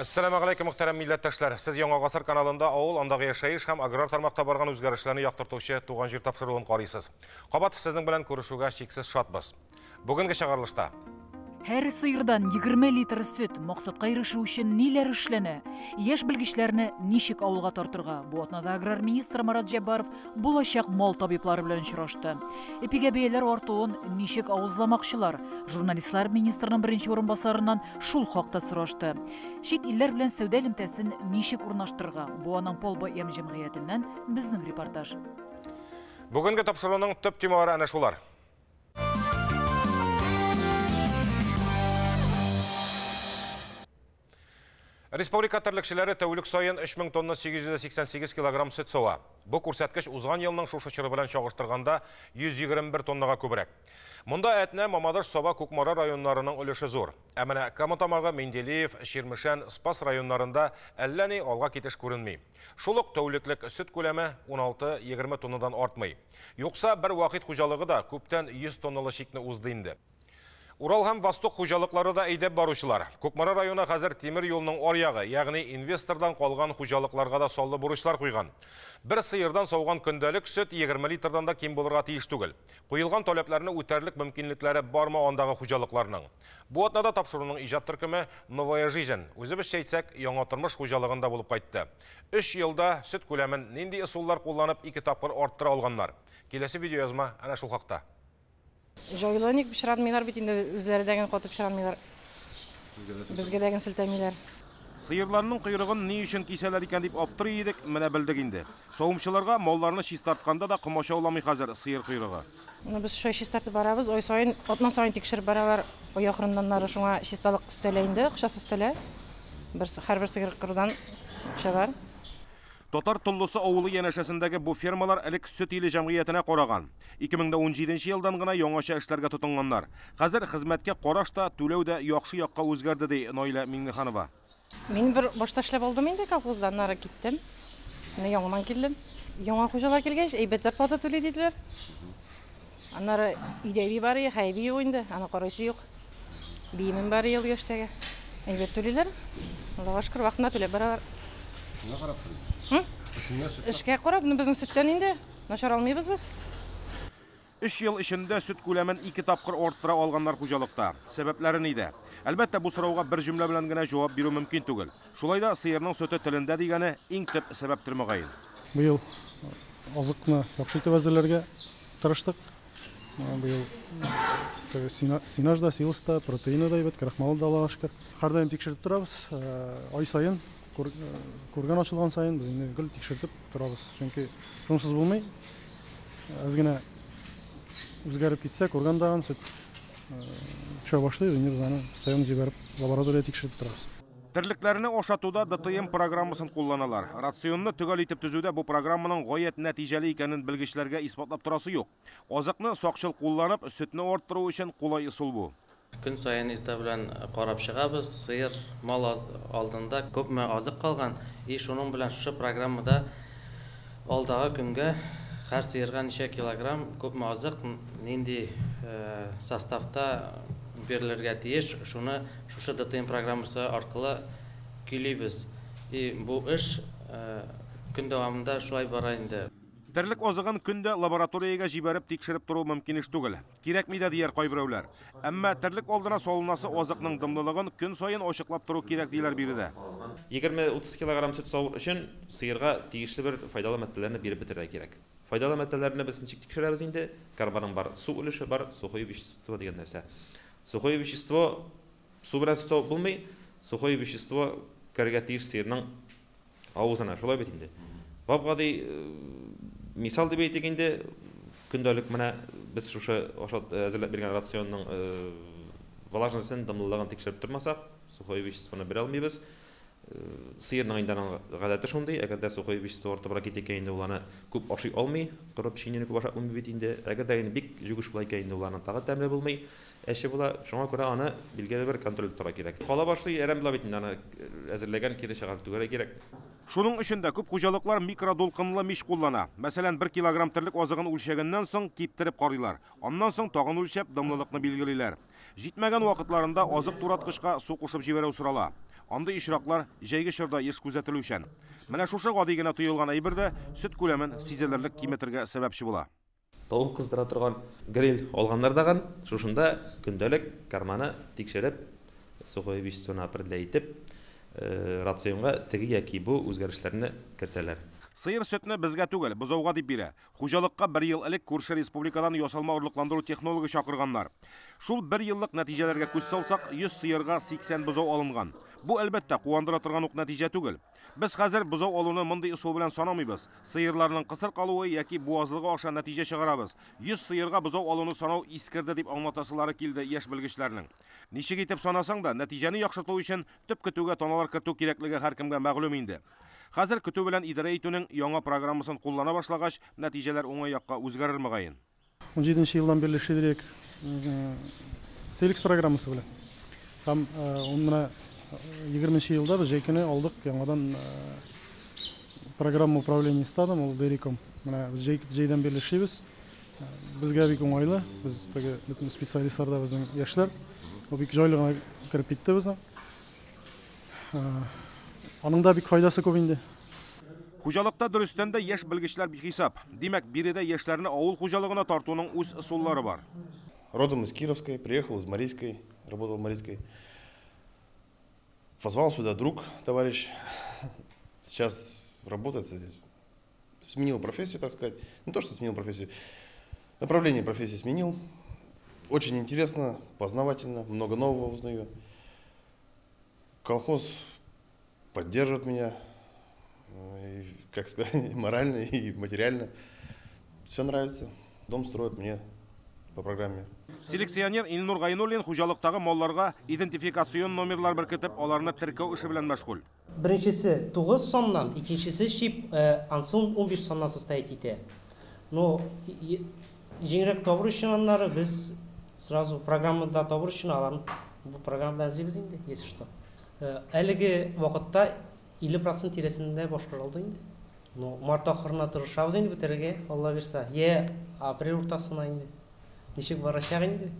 Әссәламү галәйкүм, мөхтәрәм милләттәшләр. Сез Яңа Гасыр каналында авыл, андагы яшәеш һәм аграр тармакта барган үзгәрешләрне яктыртучы Туган җир тапшыруын карыйсыз. Кабат сезнең белән күрешүгә чиксез шатбыз. Бүгенге чыгарылышта Һәр сыердан 20 литр сөт максатка ирешү өчен ниләр эшләнә? Яшь белгечләрне ничек авылга тартырга? Бу атнада аграр министр Марат Җәббаров булачак мал табиблары белән очрашты. Эпигә бәяләр артуын ничек авызламакчылар? Журналистлар министрның беренче урынбасарыннан шул хакта сорашты. Чит илләр белән сәүдә элемтәсен ничек урнаштырырга? Буаның Полба М җәмгыятеннән безнең репортаж. Бүгенге тапшыруның төп темалары әнә шулар. Республика терлекчеләре тәүлек саен 3000 тонна 888 килограмм сөт сава. Бу күрсәткеч узган елның шушы чоры белән чагыштырганда 121 тоннага күбрәк. Монда Әтнә, Мамадыш, Саба, Кукмара районнарының өлеше зур. Ә менә Кама Тамагы, Менделеев, Чирмешән, Спас районнарында әллә ни алга китеш күренми. Шул ук тәүлеклек сөт күләме 16-20 тоннадан артмый. Юкса бер Вахит хуҗалыгы да күптән 100 тонналы чикне узды инде. Урал һәм Восток хуҗалыклары да әйдәп баручылар. Кукмара районы хәзер тимер юлның аръягы, ягъни инвестордан калган хуҗалыкларга да саллы бурычлар куйган. Бер сыердан сауган көндәлек сөт 20 литрдан да ким булырга тиеш түгел. Куелган таләпләрне үтәрлек мөмкинлекләре бармы андагы хуҗалыкларның? Бу атнада тапшыруның иҗат төркеме Новая жизнь, үзебезчә әйтсәк, Яңа тормыш хуҗалыгында булып кайтты. 3 елда сөт күләмен нинди ысуллар кулланып 2 тапкыр арттыра алганнар? Киләсе видеоязма әнә шул хакта. Җайлы ник пычранмыйлар бит инде, үзләре дә генә катып пычранмыйлар. Безгә дә генә селтәмиләр. Сыерларның койрыгын ни өчен кисәләр икән дип аптырый идек, менә белдек инде. Савымчыларга малларны чистартканда да комачауламый хәзер сыер койрыгы. Моны без шулай чистартып барабыз, ай саен, атна саен тикшереп баралар. Ай ахырыннан ары шуңа чисталык өстәлә инде, акчасы өстәлә. Бер, һәрбер сыер кырудан акча бар. Татар Толлысы авылы янәшәсендәге бу фермалар элек Сөт иле җәмгыятенә караган. 2017 елдан гына яңача эшләргә тотынганнар. Хәзер хезмәткә караш та, түләү дә яхшы якка үзгәрде, ди Наилә Миңнеханова. Мин бер башта эшләп алдым инде колхозда, аннары киттем. Менә яңадан килдем. Яңа хуҗалар килгәч, әйбәт зарплата түли диделәр. Аннары өйдә әби бар иде, хәй әби юк инде, аны карыйсы юк. Биемем бар ел яшьтәге. Әйбәт түлиләр. Аллага шөкер, вакытында түләп баралар. Эшеңә карап түлиләр? Эшеңә сөткә? Эшкә карап, ну безнең сөттән инде начар алмыйбыз без. 3 ел эчендә сөт күләмен 2 тапкыр арттыра алганнар хуҗалыкта. Сәбәпләре нидә? Әлбәттә, бу сорауга бер җөмлә белән генә җавап бирү мөмкин түгел. Шулай да сыерның сөте телендә дигәне иң төп сәбәптер мөгаен. Быел азыкны яхшы итеп әзерләргә тырыштык. Быел теге сенаж да, силос та, протеины да әйбәт, крахмалы да Аллага шөкер. Һәрдаим тикшертеп торабыз. Ай саен, күргән ачылган саен без инде гел тикшертеп торабыз. Чөнки шунсыз булмый. Әз генә үзгәреп китсә, күргән тагын сөт төшә башлый, инде без аны постоянно җибәреп лаборатория тикшертеп торабыз. Терлекләрне ашатуда ДТМ программасын кулланалар. Рационны төгәл итеп төзүдә бу программаның гаять нәтиҗәле икәнен белгечләргә исбатлап торасы юк. Азыкны сакчыл кулланып, сөтне арттыру өчен кулай ысул бу. Көн саен иртә белән карап чыгабыз, сыер мал алдында күпме азык калган, и шуның белән шушы программада алдагы көнгә һәр сыерга ничә килограмм күпме азык, нинди составта бирелергә тиеш, шуны шушы ДТМ программасы аркылы көйлибез. И бу эш көн дәвамында шулай бара инде. Терлек азыгын көндә лабораториягә җибәреп тикшереп тору мөмкин эш түгел. Кирәкми дә дияр кайберәүләр. Әмма терлек алдына салынасы азыкның дымлылыгын көн саен ачыклап тору кирәк диләр биредә. 20-30 килограмм сөт саву өчен сыерга тиешле бер файдалы матдәләрне биреп бетерергә кирәк. Файдалы матдәләрне без ничек тикшерәбез инде? Карбоның бар, су өлеше бар, сухое вещество дигән нәрсә. Сухое вещество су белән сөт савып булмый, сухое вещество керергә тиеш сыерның авызына, шулай бит инде. Гап-гади мисал дип әйтик инде, көндәлек менә без шушы ашат әзерләп биргән рационның влажностен, дымлылыгын тикшереп тормасак, сухое веществоны бирә алмыйбыз. Сыерның инде аның гадәте шундый, әгәр дә сухое вещество артыбрак китә икән инде, ул аны күп ашый алмый, коры печеньене күп ашап булмый бит инде. Әгәр дә инде бик җүгеш була икән инде, ул аның тагы тәмле булмый, әче була. Шуңа күрә аны билгеле бер контроль тотарга кирәк. Кала башлый, әрәм була бит инде, аны әзерләгән кире чыгарып түгәргә кирәк. Шуның өчен дә күп хуҗалыклар микродулкынлы мич куллана. Мәсәлән, 1 килограмм терлек азыгын үлчәгәннән соң киптереп карыйлар. Аннан соң тагын үлчәп дымлылыкны билгелиләр. Җитмәгән вакытларында азык тураткычка су кушып җибәрү сорала. Андый очраклар җәйге чорда еш күзәтелүчән. Менә шушы гади генә тоелган әйбер дә сөт күләмен сизелерлек киметергә сәбәпче була. Тавык кыздыра торган гриль алганнар дагын, шушында көндәлек карманы тикшереп, сухое веществоны определять итеп, рационга теге яки бу үзгәрешләрне кертәләр. Сыер сөтне безгә түгел, бозауга дип бирә. Хуҗалыкка бер ел элек күрше республикадан ясалма орлыкландыру технологы чакырганнар. Шул бер еллык нәтиҗәләргә күз салсак, 100 сыерга 80 бозау алынган. Бу әлбәттә куандыра торган ук нәтиҗә түгел. Без хәзер бозау алуны мондый ысул белән санамыйбыз. Сыерларның кысыр калуы яки буазлыгы аша нәтиҗә чыгарабыз. 100 сыерга бозау алуны санау искерде дип аңлатасылары килде яшь белгечләрнең. Ничек итеп санасаң да, нәтиҗәне яхшырту өчен төп көтүгә таналар кертү кирәклеге һәркемгә мәгълүм инде. Хәзер көтү белән идарә итүнең яңа программасын куллана башлагач, нәтиҗәләр уңай якка үзгәрер мөгаен. 17 елдан бирле эшлидек Селекс программасы белән. Һәм менә 20 елда без җәй көне алдык яңадан программа управления стадом, ул Дериком. Менә без җәйдән бирле эшлибез. Безгә бик уңайлы. Без теге бөтен специалистлар да безнең яшьләр. Ул бик җайлы гына кереп китте безнең. Аның да бик файдасы күп инде. Хуҗалыкта дөрестән дә яшь белгечләр бихисап. Димәк, биредә яшьләрне авыл хуҗалыгына тартуның үз ысуллары бар. Родом из Кировской, приехал из Марийской, работал в Марийской. Позвал сюда друг, товарищ. Сейчас работает здесь. Сменил профессию, так сказать. Не то, что сменил профессию. Направление профессии сменил. Очень интересно, познавательно, много нового узнаю. Колхоз поддерживает меня, и, как сказать, и морально, и материально. Все нравится. Дом строят мне по программе. Селекционер Илнур Гайнуллин хуҗалыктагы малларга идентификацион номерлар беркетеп, аларны теркәү эше белән мәшгуль. Беренчесе 9 соннан, икенчесе чип, ансын 15 соннан состоять итә. Но җиңрәк табыр өчен аннары без сразу программада табыр өчен аларны бу программада әзерлибез инде, если что. Әлеге вакытта 50% тирәсендә башкарылды инде. Но март ахырына тырышабыз инде бетерергә, Алла бирсә. Я апрель уртасына инде. Ничек барачак инде?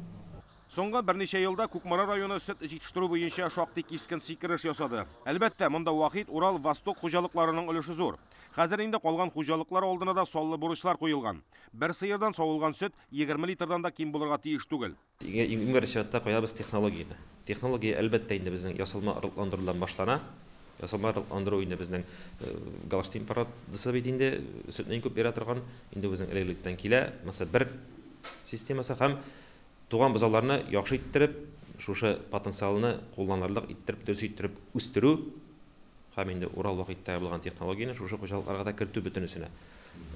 Соңгы берничә елда Кукмара районы сөт җитештерү буенча шактый кискен сикереш ясады. Әлбәттә, монда Вахит, Урал, Восток хуҗалыкларының өлеше зур. Хәзер инде калган хуҗалыклар алдына да саллы бурычлар куелган. Бер сыердан савылган сөт 20 литрдан да ким булырга тиеш түгел. Иң беренче чиратта куябыз технологияне. Технология әлбәттә инде безнең ясалма орлыкландырудан башлана. Ясалма орлыкландыру инде безнең Голштин породасы бит инде сөтне иң күп бирә торган, инде безнең элек-электән килә. Мәсәлән, бер системасы һәм туган бозауларны яхшы иттереп, шушы потенциалны кулланырлык иттереп, дөрес иттереп үстерү һәм инде Урал Вахиттә булган технологияне шушы хуҗалыкларга да кертү бөтенесенә.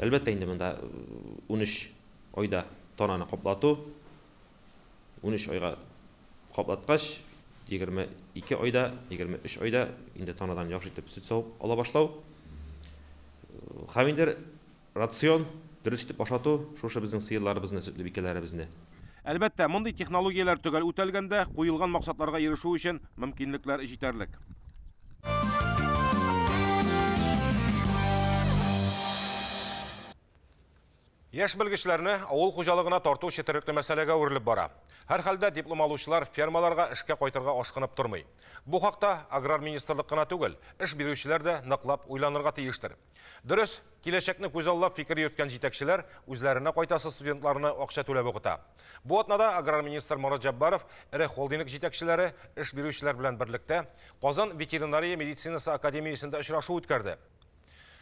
Әлбәттә инде монда 13 айда тананы каплату, 13 айга каплаткач, 22 айда, 23 айда инде танадан яхшы итеп сөт савып ала башлау. Һәм инде рацион дөрес итеп ашату, шушы безнең сыерларыбызны, сөтле бикәләребезне. Әлбәттә, мондый технологияләр төгәл үтәлгәндә, куелган максатларга ирешү өчен мөмкинлекләр җитәрлек. Яшь белгечләрне авыл хуҗалыгына тарту четерекле мәсьәләгә әверелеп бара. Һәрхәлдә диплом алучылар фермаларга эшкә кайтырга ашкынып тормый. Бу хакта аграр министрлык кына түгел, эш бирүчеләр дә ныклап уйланырга тиештер. Дөрес, киләчәкне күзаллап фикер йөрткән җитәкчеләр үзләренә кайтасы студентларны акча түләп укыта. Бу атнада аграр министр Марат Җәббаров эре холдинг җитәкчеләре, эш бирүчеләр белән берлектә Казан ветеринария медицинасы академиясендә очрашу үткәрде.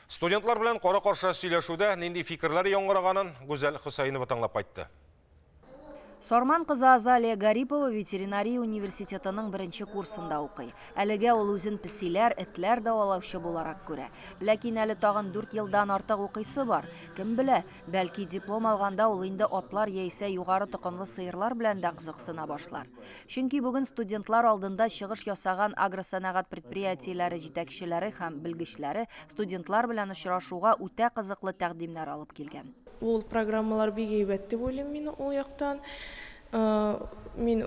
Студентлар белән кара-каршы сөйләшүдә нинди фикерләр яңгыраганын Гүзәл Хөсәенова тыңлап кайтты. Сарман кызы Азалия Гарипова ветеринария университетының беренче курсында укый. Әлегә ул үзен песиләр, этләр дәвалаучы буларак күрә. Ләкин әле тагын 4 елдан артык укыйсы бар. Кем белә, бәлки диплом алганда ул инде атлар яисә югары токымлы сыерлар белән дә кызыксына башлар. Чөнки бүген студентлар алдында чыгыш ясаган агросәнәгать предприятиеләре җитәкчеләре һәм белгечләре студентлар белән очрашуга үтә кызыклы тәкъдимнәр алып килгән. Ул программалар бик әйбәт дип уйлыйм мин ул яктан. Мин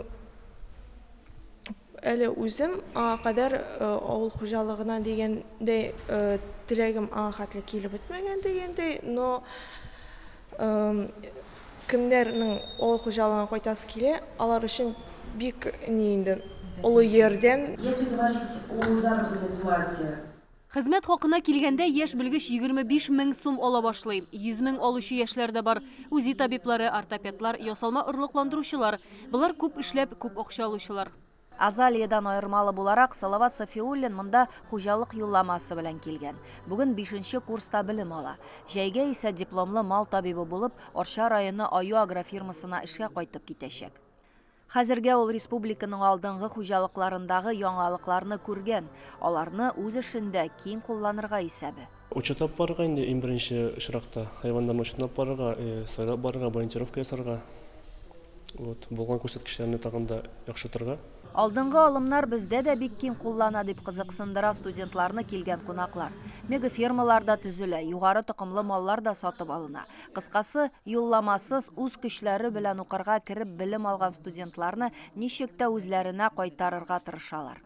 әле үзем аңа кадәр авыл хуҗалыгына дигәндәй теләгем аңа хәтле килеп бетмәгән дигәндәй, но кемнәрнең авыл хуҗалыгына кайтасы килә, алар өчен бик ни инде олы ярдәм. Если говорить о заработной плате. Хезмәт хакына килгәндә, яшь белгеч 25 мең сум ала башлый. 100 мең алучы яшьләр дә бар. УЗИ табиблары, ортопедлар, ясалма орлыкландыручылар. Болар күп эшләп, күп акча алучылар. Азалиядан аермалы буларак, Салават Сафиуллин монда хуҗалык юлламасы белән килгән. Бүген 5нче курста белем ала. Җәйгә исә дипломлы мал табибы булып, Арча районы Аю агрофирмасына эшкә кайтып китәчәк. Хәзергә ул республиканың алдынгы хуҗалыкларындагы яңалыкларны күргән, аларны үз эшендә киң кулланырга исәбе. Учет барырга инде иң беренче очракта хайваннарны учетлап барырга, сайлап барырга, ориентировка ясарга. Вот, булган күрсәткечләрне тагын да яхшыртырга. Алдынгы алымнар бездә дә бик киң куллана дип кызыксындыра студентларны килгән кунаклар. Мегафермалар да төзелә, югары токымлы маллар да сатып алына. Кыскасы, юлламасыз үз көчләре белән укырга кереп белем алган студентларны ничек тә үзләренә кайтарырга тырышалар.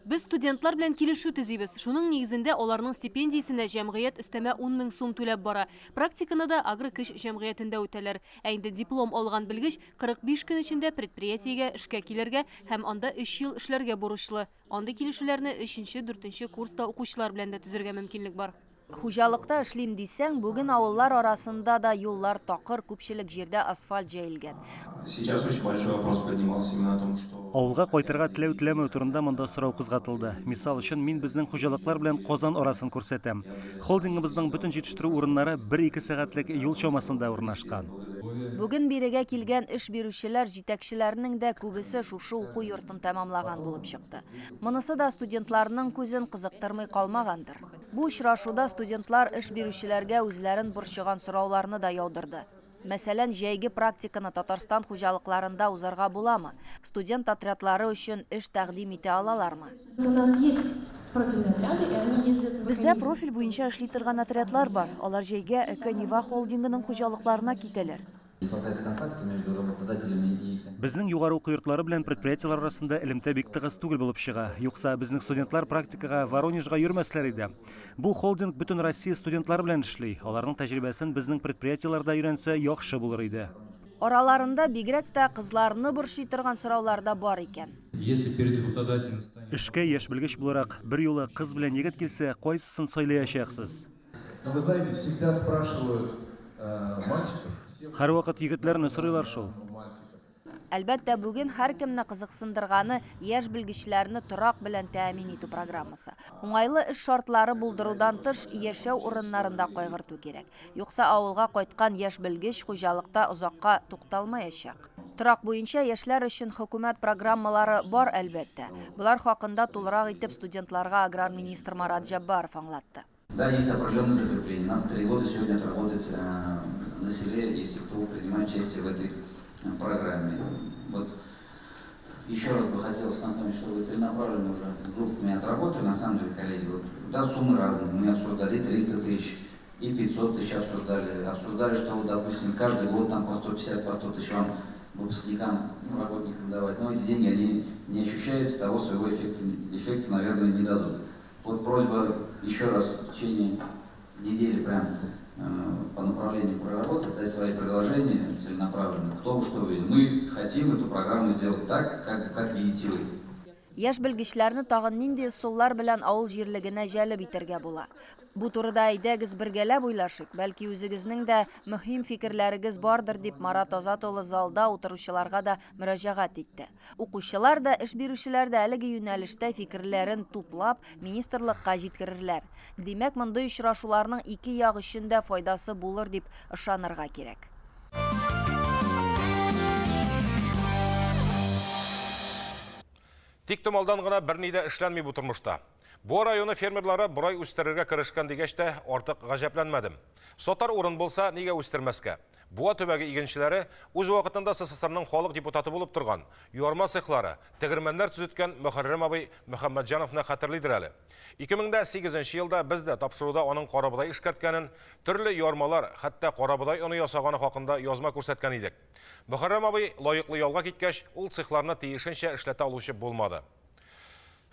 Без студентлар белән килешү төзибез. Шуның нигезендә аларның стипендиясенә җәмгыять өстәмә 10 мең сум түләп бара. Практиканы да Агрокөч җәмгыятендә үтәләр. Ә инде диплом алган белгеч 45 көн эчендә предприятиегә эшкә килергә һәм анда 3 ел эшләргә бурычлы. Андый килешүләрне 3-4 курста укучылар белән дә төзергә мөмкинлек бар. Хуҗалыкта эшлим дисәң, бүген авыллар арасында да юллар такыр, күпчелек җирдә асфальт җәелгән. Сейчас очень большой вопрос поднимался именно о том, что Авылга кайтырга теләү-теләмәү турында монда сорау кузгатылды. Мисал өчен, мин безнең хуҗалыклар белән Казан арасын күрсәтәм. Холдингыбызның бөтен җитештерү урыннары 1-2 сәгатьлек юл чамасында урнашкан. Бүген бирегә килгән эш бирүчеләр җитәкчеләренең дә күбесе шушы уку йортын тәмамлаган булып чыкты. Монысы да студентларның күзен кызыктырмый калмагандыр. Бу очрашуда студентлар эш бирүчеләргә үзләрен борчыган сорауларны да яудырды. Мәсәлән, җәйге практиканы Татарстан хуҗалыкларында узарга буламы? Студент отрядлары өчен эш тәкъдим итә алалармы? У нас есть профильные отряды, и они ездят в Бездә профиль буенча эшли торган отрядлар бар. Алар җәйгә Эко-Нива холдингының хуҗалыкларына китәләр. Не хватает контакта между работодателями и Безнең югары уку йортлары белән предприятиеләр арасында элемтә бик тыгыз түгел булып чыга. Юкса безнең студентлар практикага Воронежга йөрмәсләр иде. Бу холдинг бөтен Россия студентлары белән эшли. Аларның тәҗрибәсен безнең предприятиеләрдә өйрәнсә яхшы булыр иде. Араларында бигрәк тә кызларны борчый торган сораулар да бар икән. Если перед работодателем станет Эшкә яшь белгеч буларак бер юлы кыз белән егет килсә, кайсысын сайлаячаксыз? Но вы знаете, всегда спрашивают мальчиков. Һәрвакыт егетләрне сорыйлар шул. Әлбәттә, бүген һәркемне кызыксындырганы яшь белгечләрне торак белән тәэмин итү программасы. Уңайлы эш шартлары булдырудан тыш, яшәү урыннарында кайгырту кирәк. Юкса авылга кайткан яшь белгеч хуҗалыкта озакка тукталмаячак. Торак буенча яшьләр өчен хөкүмәт программалары бар, әлбәттә. Болар хакында тулырак итеп студентларга аграр министр Марат Җәббаров аңлатты. Да, есть определенное закрепление. Надо 3 года сегодня отработать на селе, если кто принимает участие в этой программе. Вот еще раз бы хотел, Антонович, чтобы вы целенаправленно уже с группами отработали. На самом деле, коллеги, вот, да, суммы разные. Мы обсуждали 300 тысяч и 500 тысяч обсуждали. Обсуждали, что, вот, допустим, каждый год там по 150, по 100 тысяч вам выпускникам, ну, работникам давать. Но эти деньги, они не ощущаются, того своего эффекта, наверное, не дадут. Вот просьба еще раз в течение недели прям по направлению проработать, дать свои предложения целенаправленно. Кто бы что видел. Мы хотим эту программу сделать так, как видите вы. Яшь белгечләрне тагын нинди ысуллар белән авыл җирлегенә җәлеп итәргә була? Бу турыда әйдәгез бергәләп уйлашыйк. Бәлки үзегезнең дә мөһим фикерләрегез бардыр дип Марат Азат улы залда утыручыларга да мөрәҗәгать итте. Укучылар да, эш бирүчеләр дә әлеге юнәлештә фикерләрен туплап, министрлыкка җиткерерләр. Димәк, мондый очрашуларның ике як өчен дә файдасы булыр дип ышанырга кирәк. Тик томалдан гына берни дә эшләнми бу тормышта. Буа районы фермерлары борай үстерергә керешкән дигәч тә артык гаҗәпләнмәдем. Сатар урын булса, нигә үстермәскә? Буа төбәге игенчеләре үз вакытында СССРның халык депутаты булып торган, ярма цехлары, тегермәннәр төзеткән Мөхәррәм абый Мөхәммәтҗановны хәтерлидер әле. 2008 елда без дә тапшыруда аның карабодай эшкәрткәнен, төрле ярмалар, хәтта карабодай оны ясаганы хакында язма күрсәткән идек. Мөхәррәм абый лаеклы ялга киткәч, ул цехларны тиешенчә эшләтә алучы булмады.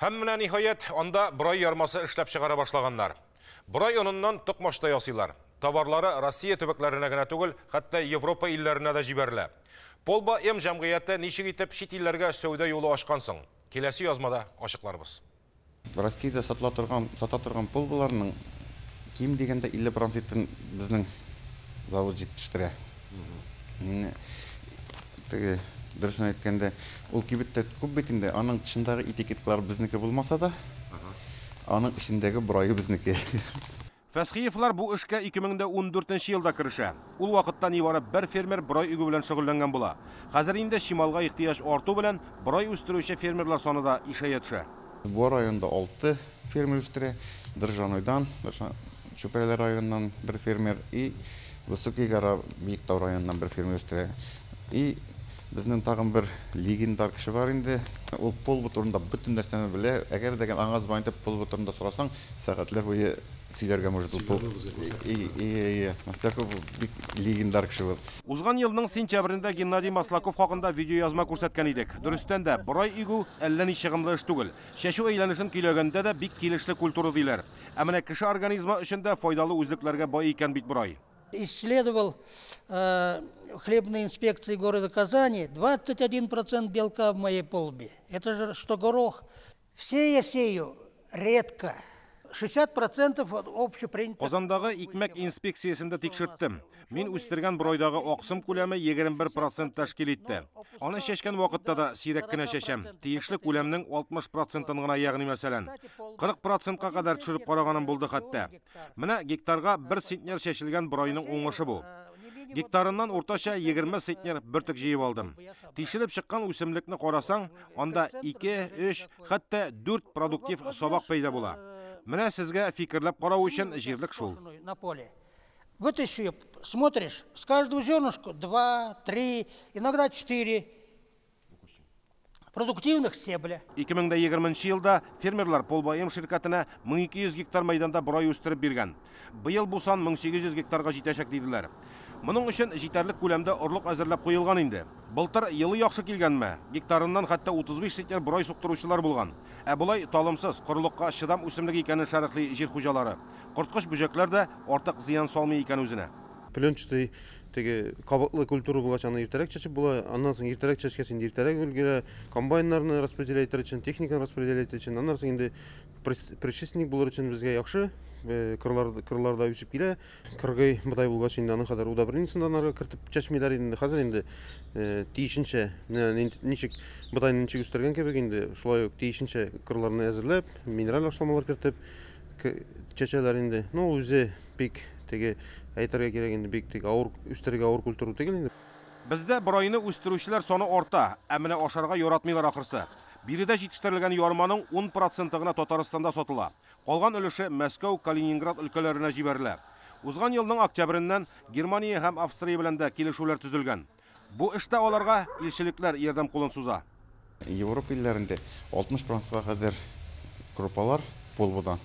Һәм менә ниһаять анда борай ярмасы эшләп чыгара башлаганнар. Борай оныннан токмач та ясыйлар. Товарлары Россия төбәкләренә генә түгел, хәтта Европа илләренә дә җибәрелә. Полба-М җәмгыяте ничек итеп чит илләргә сәүдә юлы ачкан соң? Киләсе язмада ачыкларбыз. Россиядә сатыла торган, сата торган полбаларның ким дигәндә 50 процентын безнең завод җитештерә. Мин теге дөресен әйткәндә, ул кибеттә күп бит инде, аның тышындагы этикеткалар безнеке булмаса да, аның эчендәге борае безнеке. Фәсхиевлар бу эшкә 2014 елда керешә. Ул вакытта нибары бер фермер борай игү белән шөгыльләнгән була. Хәзер инде чималга ихтыяҗ арту белән борай үстерүче фермерлар саны да ишәя төшә. Буа районында 6 фермер үстерә. Држанойдан, Чүпрәле районыннан бер фермер и Высокий гора Биектау районыннан бер фермер үстерә. И безнең тагын бер легендар кеше бар инде. Ул полба турында бөтен нәрсәне белә. Әгәр дә аңа звонить итеп полба турында сорасаң, сәгатьләр буе сөйләргә может ул. И, Масляков бик легендар кеше ул. Узган елның сентябрендә Геннадий Маслаков хакында видеоязма күрсәткән идек. Дөрестән дә, борай игү әллә ни чыгымлы эш түгел. Чәчү әйләнешен көйләгәндә дә бик килешле культура диләр. Ә менә кеше организмы өчен дә файдалы үзлекләргә бай икән бит борай. Исследовал хлебной инспекции города Казани 21% белка в моей полбе. Это же что горох. Все я сею редко. 60% от общепринятых. Казандагы икмәк инспекциясендә тикшерттем. Мин үстергән борайдагы аксым күләме 21% тәшкил итте. Аны чәчкән вакытта да сирәк кенә чәчәм. Тиешле күләмнең 60%-ын гына, ягъни мәсәлән. 40%-ка кадәр төшереп караганым булды хәтта. Менә гектарга 1 центнер чәчелгән борайның уңышы бу. Гектарыннан уртача 20 центнер бөртек җыеп алдым. Тишелеп чыккан үсемлекне карасаң, анда 2, 3, хәтта 4 продуктив сабак пәйда була. Менә сезгә фикерләп карау өчен җирлек шул. На поле. Вытащи ее, смотришь, с каждого зернышка 2, 3, иногда 4 продуктивных стебля. 2020 елда фермерлар Полба-М ширкәтенә 1200 гектар мәйданда борай үстереп биргән. Быел бу сан 1800 гектарга җитәчәк диделәр. Моның өчен җитәрлек күләмдә орлык әзерләп куелган инде. Былтыр елы яхшы килгәнме? Гектарыннан хәтта 35 центнер борай суктыручылар булган. Ә болай талымсыз, корылыкка чыдам үсемлек икәнен шәрехли җир хуҗалары. Корткыч бөҗәкләр дә артык зыян салмый икән үзенә. Пленчатый теге кабыклы культура булгач, аны иртәрәк чәчеп була, аннан соң иртәрәк чәчкәч инде иртәрәк өлгерә, комбайннарны распределять итәр өчен, техниканы распределять итәр өчен, аннан соң инде предшественник булыр өчен безгә яхшы, кырларда үсеп килә. Кыргый бодай булгач инде аның кадәр удобрениесен дә анарга кертеп чәчмиләр инде. Хәзер инде тиешенчә, ничек бодайны ничек үстергән кебек инде, шулай ук тиешенчә кырларны әзерләп, минераль ашламалар кертеп чәчәләр инде. Ну, үзе бик теге әйтергә кирәк инде, бик теге авыр үстерергә авыр культура түгел инде. Бездә борайны үстерүчеләр саны арта, ә менә ашарга яратмыйлар ахрысы. Биредә җитештерелгән ярманың 10% гына Татарстанда сатыла. Калган өлеше Мәскәү, Калининград өлкәләренә җибәрелә. Узган елның октябреннән Германия һәм Австрия белән дә килешүләр төзелгән. Бу эштә аларга илчелекләр ярдәм кулын суза. Европа илләрендә 60%-ка кадәр крупалар полбадан.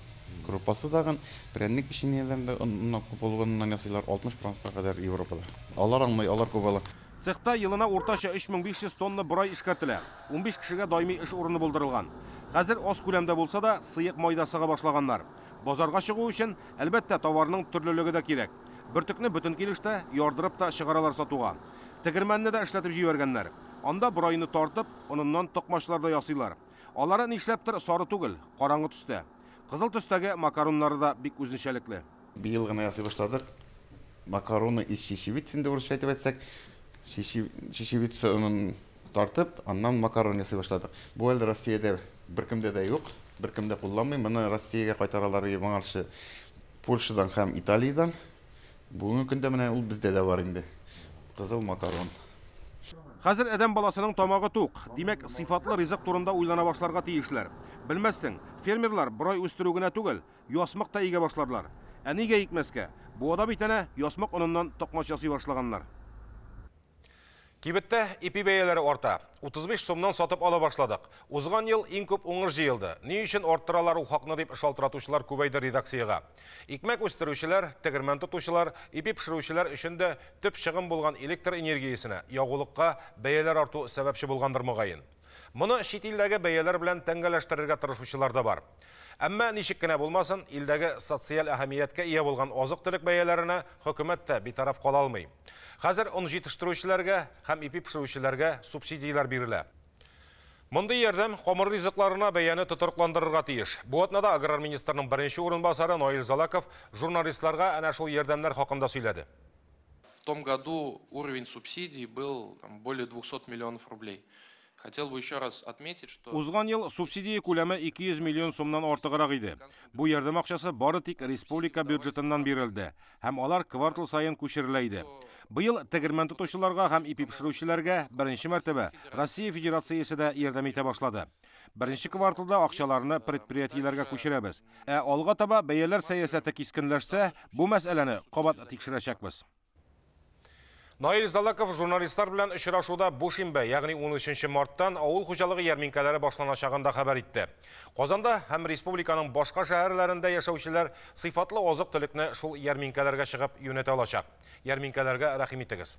Крупасы дагын прәннек печеньеләрендә полбадан ясыйлар 60%-ка кадәр Европада. Алар аңлый, алар күп ала. Цехта елына уртача 3500 тонна борай эшкәртелә. 15 кешегә даими эш урыны булдырылган. Хәзер аз күләмдә булса да сыек майда сыга башлаганнар. Базарга чыгу өчен, әлбәттә, товарның төрлелеге дә кирәк. Бөртекне бөтен килештә ярдырып та чыгаралар сатуга. Тегермәнне дә эшләтеп җибәргәннәр. Анда борайны тартып, оныннан токмачлар да ясыйлар. Алары нишләптер сары түгел, караңгы төстә. Кызыл төстәге макароннары да бик үзенчәлекле. Быел гына ясый башладык. Макароны из чечевицы инде урысча әйтеп әйтсәк, чечевица онын тартып, аннан макарон ясый башладык. Бу әле Россиядә беркемдә дә юк, беркем дә кулланмый. Моны Россиягә кайтаралар моңарчы Польшадан һәм Италиядән. Бүгенге көндә менә ул бездә дә бар инде. Кызыл макарон. Хәзер адәм баласының тамагы тук. Димәк, сыйфатлы ризык турында уйлана башларга тиешләр. Белмәссең, фермерлар борай үстерү генә түгел, ясмык та игә башладылар. Ә нигә икмәскә? Буада бит әнә ясмык оныннан токмач ясый башлаганнар. Кибеттә ипи бәяләре арта. 35 сумнан сатып ала башладык. Узган ел иң күп уңыш җыелды. Ни өчен арттыралар ул хакны дип шалтыратучылар күбәйде редакциягә. Икмәк үстерүчеләр, тегермән тотучылар, ипи пешерүчеләр өчен дә төп чыгым булган электр энергиясенә, ягулыкка бәяләр арту сәбәпче булгандыр мөгаен. Моны чит илдәге бәяләр белән тәңгәлләштерергә тырышучылар да бар. Әмма ничек кенә булмасын, илдәге социаль әһәмияткә ия булган азык-төлек бәяләренә хөкүмәт тә битараф кала алмый. Хәзер он җитештерүчеләргә һәм ипи пешерүчеләргә субсидияләр бирелә. Мондый ярдәм камыр ризыкларына бәяне тотрыкландырырга тиеш. Бу атнада аграр министрның беренче урынбасары Наил Залаков журналистларга әнә шул ярдәмнәр хакында сөйләде. В том году уровень субсидий был там более 200 миллионов рублей. Хотел бы еще раз отметить, что... Узган ел субсидия күләме 200 миллион сумнан артыграк иде. Бу ярдәм акчасы бары тик республика бюджетыннан бирелде һәм алар квартал саен күчерелә иде. Быел тегермән тотучыларга һәм ипи пешерүчеләргә беренче мәртәбә Россия Федерациясе дә ярдәм итә башлады. Беренче кварталда акчаларны предприятиеләргә күчерәбез. Ә алга таба бәяләр сәясәте кискенләшсә, бу мәсьәләне кабат тикшерәчәкбез. Наил Залаков журналистлар белән очрашуда бу шимбә, ягъни 13 марттан авыл хуҗалыгы ярминкәләре башланачагын да хәбәр итте. Казанда һәм республиканың башка шәһәрләрендә яшәүчеләр сыйфатлы азык-төлекне шул ярминкәләргә чыгып юнәтә алачак. Ярминкәләргә рәхим итегез.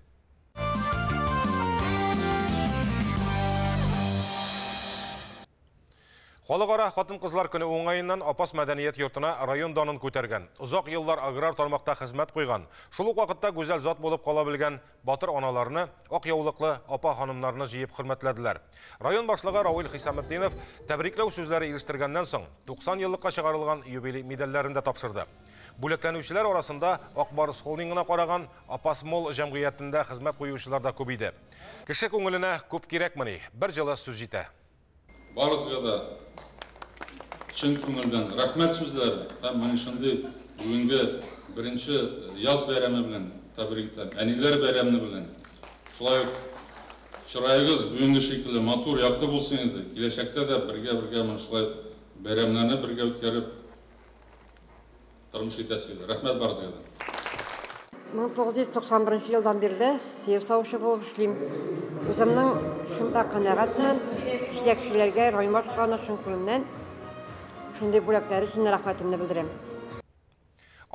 Халыкара хатын-кызлар көне уңаеннан Апас мәдәният йортына район данын күтәргән, озак еллар аграр тармакта хезмәт куйган, шул ук вакытта гүзәл зат булып кала белгән батыр аналарны, ак яулыклы апа ханымнарны җыеп хөрмәтләделәр. Район башлыгы Равил Хисаметдинов тәбрикләү сүзләре ирештергәннән соң 90 еллыкка чыгарылган юбилей медальләрен дә тапшырды. Бүләкләнүчеләр арасында Ак Барс холдингына караган Апас Мол җәмгыятендә хезмәт куючылар да күп иде. Кеше күңеленә күп кирәкмени, бер җылы сүз җитә. Барыгызга да чын күңелдән рәхмәт сүзләре һәм менә шундый бүгенге беренче яз бәйрәме белән тәбрик итәм, әниләр бәйрәме белән. Шулай ук чыраегыз бүгенге шикелле матур, якты булсын иде. Киләчәктә дә бергә-бергә менә шулай бәйрәмнәрне бергә үткәреп тормыш итәсез. Рәхмәт барыгызга да. 1991 елдан бирле сыер савучы булып эшлим. Үземнең шунда канәгатьмен, җитәкчеләргә, район башлыгына чын күңелемнән шундый бүләкләр өчен рәхмәтемне белдерәм.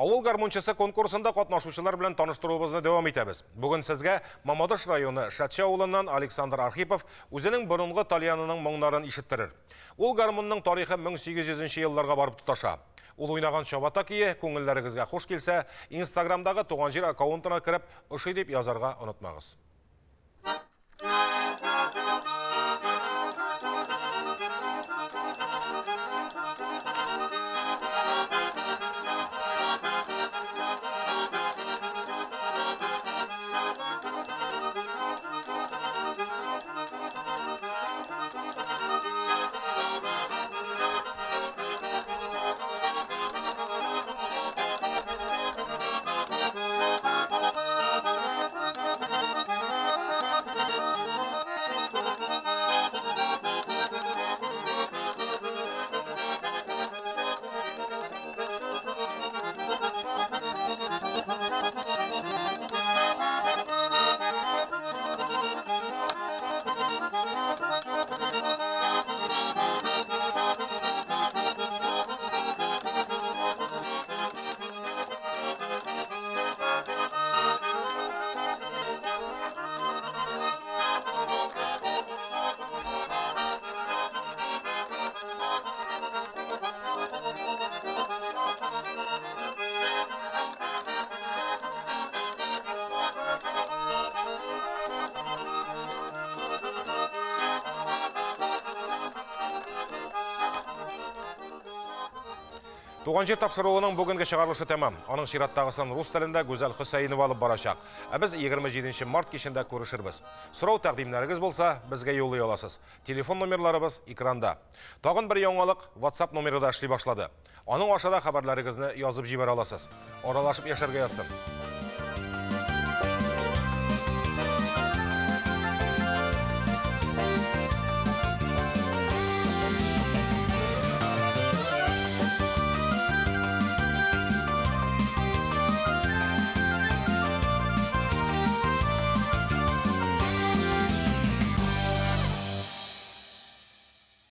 Авыл гармунчысы конкурсында катнашучылар белән таныштыруыбызны дәвам итәбез. Бүген сезгә Мамадыш районы Шәтчә авылыннан Александр Архипов үзенең борынгы тальянының моңнарын ишеттерер. Ул гармунның тарихы 1800 елларга барып тоташа. Ул уйнаган чабата көе күңелләрегезгә хуш килсә, Инстаграмдагы Туган җир аккаунтына кереп, ошый дип язарга онытмагыз. Туган җир тапшыруының бүгенге чыгарылышы тәмам. Аның чираттагысын рус телендә Гүзәл Хөсәенова алып барачак. Ә без 27 март кичендә күрешербез. Сорау тәкъдимнәрегез булса, безгә юллый аласыз. Телефон номерларыбыз экранда. Тагын бер яңалык WhatsApp номеры да эшли башлады. Аның аша да хәбәрләрегезне язып җибәрә аласыз. Аралашып яшәргә язсын.